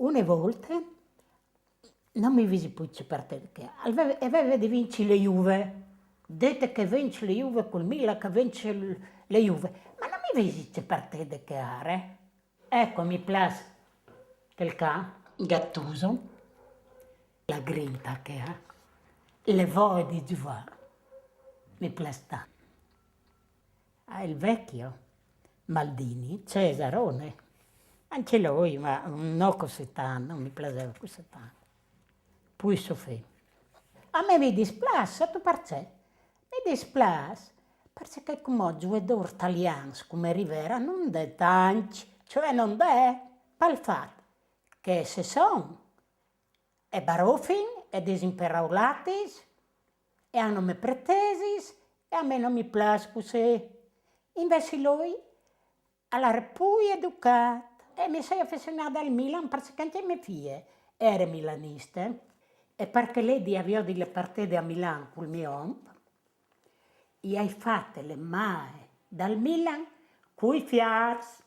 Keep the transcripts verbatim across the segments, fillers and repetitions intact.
Une volte no mi visi plui ce partede che e veve, e veve di vinci le Juve. Dite che vinci le Juve cul Milan, che vinci le Juve. Ma no mi visi ce partede che are. Eco, mi plas quel ca, Gattuso, la grinta che ha, le voie di giuvà. Mi plas tanto. Ah, il vecchio, Maldini, Cesarone. Anche lui, ma no così tanto, no mi plaseva così tanto. Poi Sofì. A me mi displas, sâstu parcè? Mi displas, parcè che cumò zuedôrs talians come Rivera no 'nd è tancj, cioè no 'nd è, pal fat che se son e barofin e disin peraulatis e a no me pretesis e a me no mi plas cussì. Invezit lui al ere plui educât e mi soi afezionade al Milan parcè che ancje mê fie e ere milaniste e parcè che lê e 'ndie a viodi le partede a Milan cul gno om, i ai fate le maie dal Milan cui fiars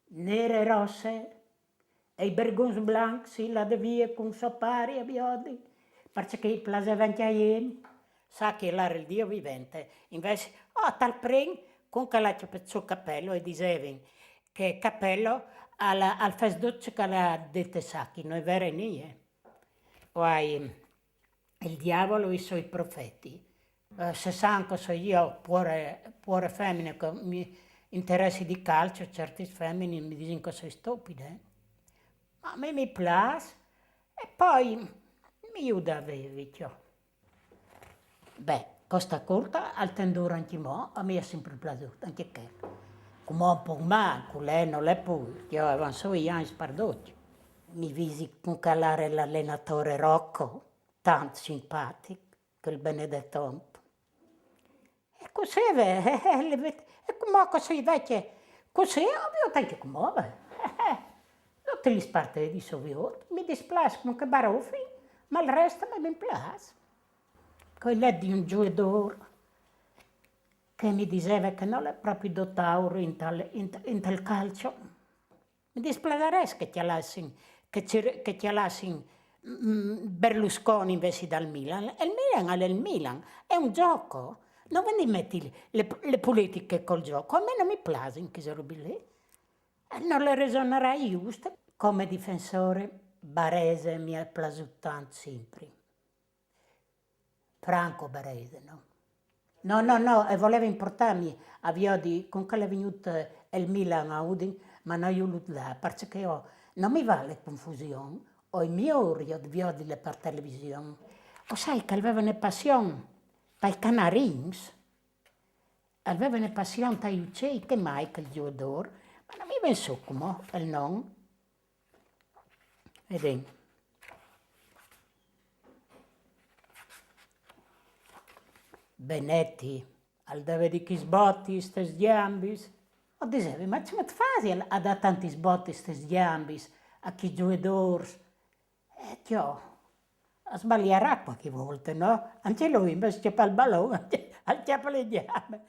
nere e rosse, e i bergons blancs, i lade vie cun so pari a viodi, parcè che i plaseve ancje a jê. Sacchi al ere il Dio vivente, invezit, oh, tal prin, cun che al à cjapât sù Capello, e disevin che Capello al, al fes dut ce che al à dite Sacchi, no je vere nie. O ai il diavolo e i soi profeti. Eh, se san che o soi jo, puore, puore femine, che mi interessi di calcio, certis feminis mi disin che o soi stupide. Ma a me mi plas, e po mi jude a vivi, cjo. Beh, Costa Curta al ten dûr ancjemò, a mi al è simpri plasût, ancje chel. Cumò un pôc mancul, eh, nol è plui, cjo, a van sù i agns par ducj. Mi visi cun che al ere l'alenadôr Rocco, tant simpatic, chel benedet om. E cussì, ve, e, e, le ve-, e cumò che o soi vecje, cussì o viôt ancje cumò, ve. Eh, eh. Dutis lis partidis o viôt, mi displas cun chei barofis, ma il rest a me mi plas. Chel di un zuedôr che mi diseve che nol è propit dotât intal, int-, intal calcio. Mi displasarès che cjalassin, che cir-, che cjalassin, mm, Berlusconi invezit dal Milan. E il Milan al è il Milan, al è un zûc. No vin di meti le, le politiche cul zûc. A me no mi plasin chês robis li. E no le resonarai just. Come difensôr, Baresi mi à plasût tant simpri. Franco Baresi, no? No, no, no, e voleve impuartâmi a viodi cun che al è vignût, eh, il Milan a Udin, ma no ai volût lâ, parcè che jo, no mi vâl la confusion, o ai miôr jo di viodi par television. O sai che al veve une passion pai canarins, al veve une passion tai ucei, che mai chel zuedôr, ma no mi ven sù cumò il non. Vedìn. Benetti, al deve dî chês botis tes gjambis. O disevi, ma cemût fasial a dâ tantis botis tes gjambis a chei zuedôrs? E cjo, al sbaliarà cualchi volte, no? Ancje lui, invezit di cjapâ il balon, al cjape le gjambe.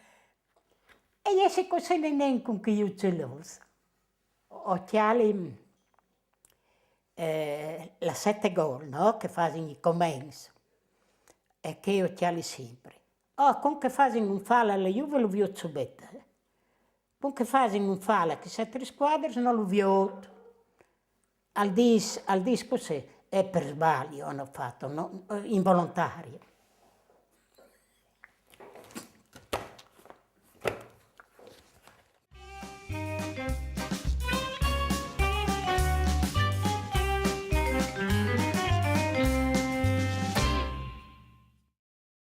E jessi cussì nen cun chei ucei. O cjali, eh, la sete gol, no? Che a fasin i coments. E chê o cjali simpri. Oh, cun che a fasin un fal a la Juve lu viôt subit. Cun che a fasin un fal a chês altris scuadris no lu viôt. Al dîs, al dîs cussì, e par sbali o ai fat, no, eh, involontari.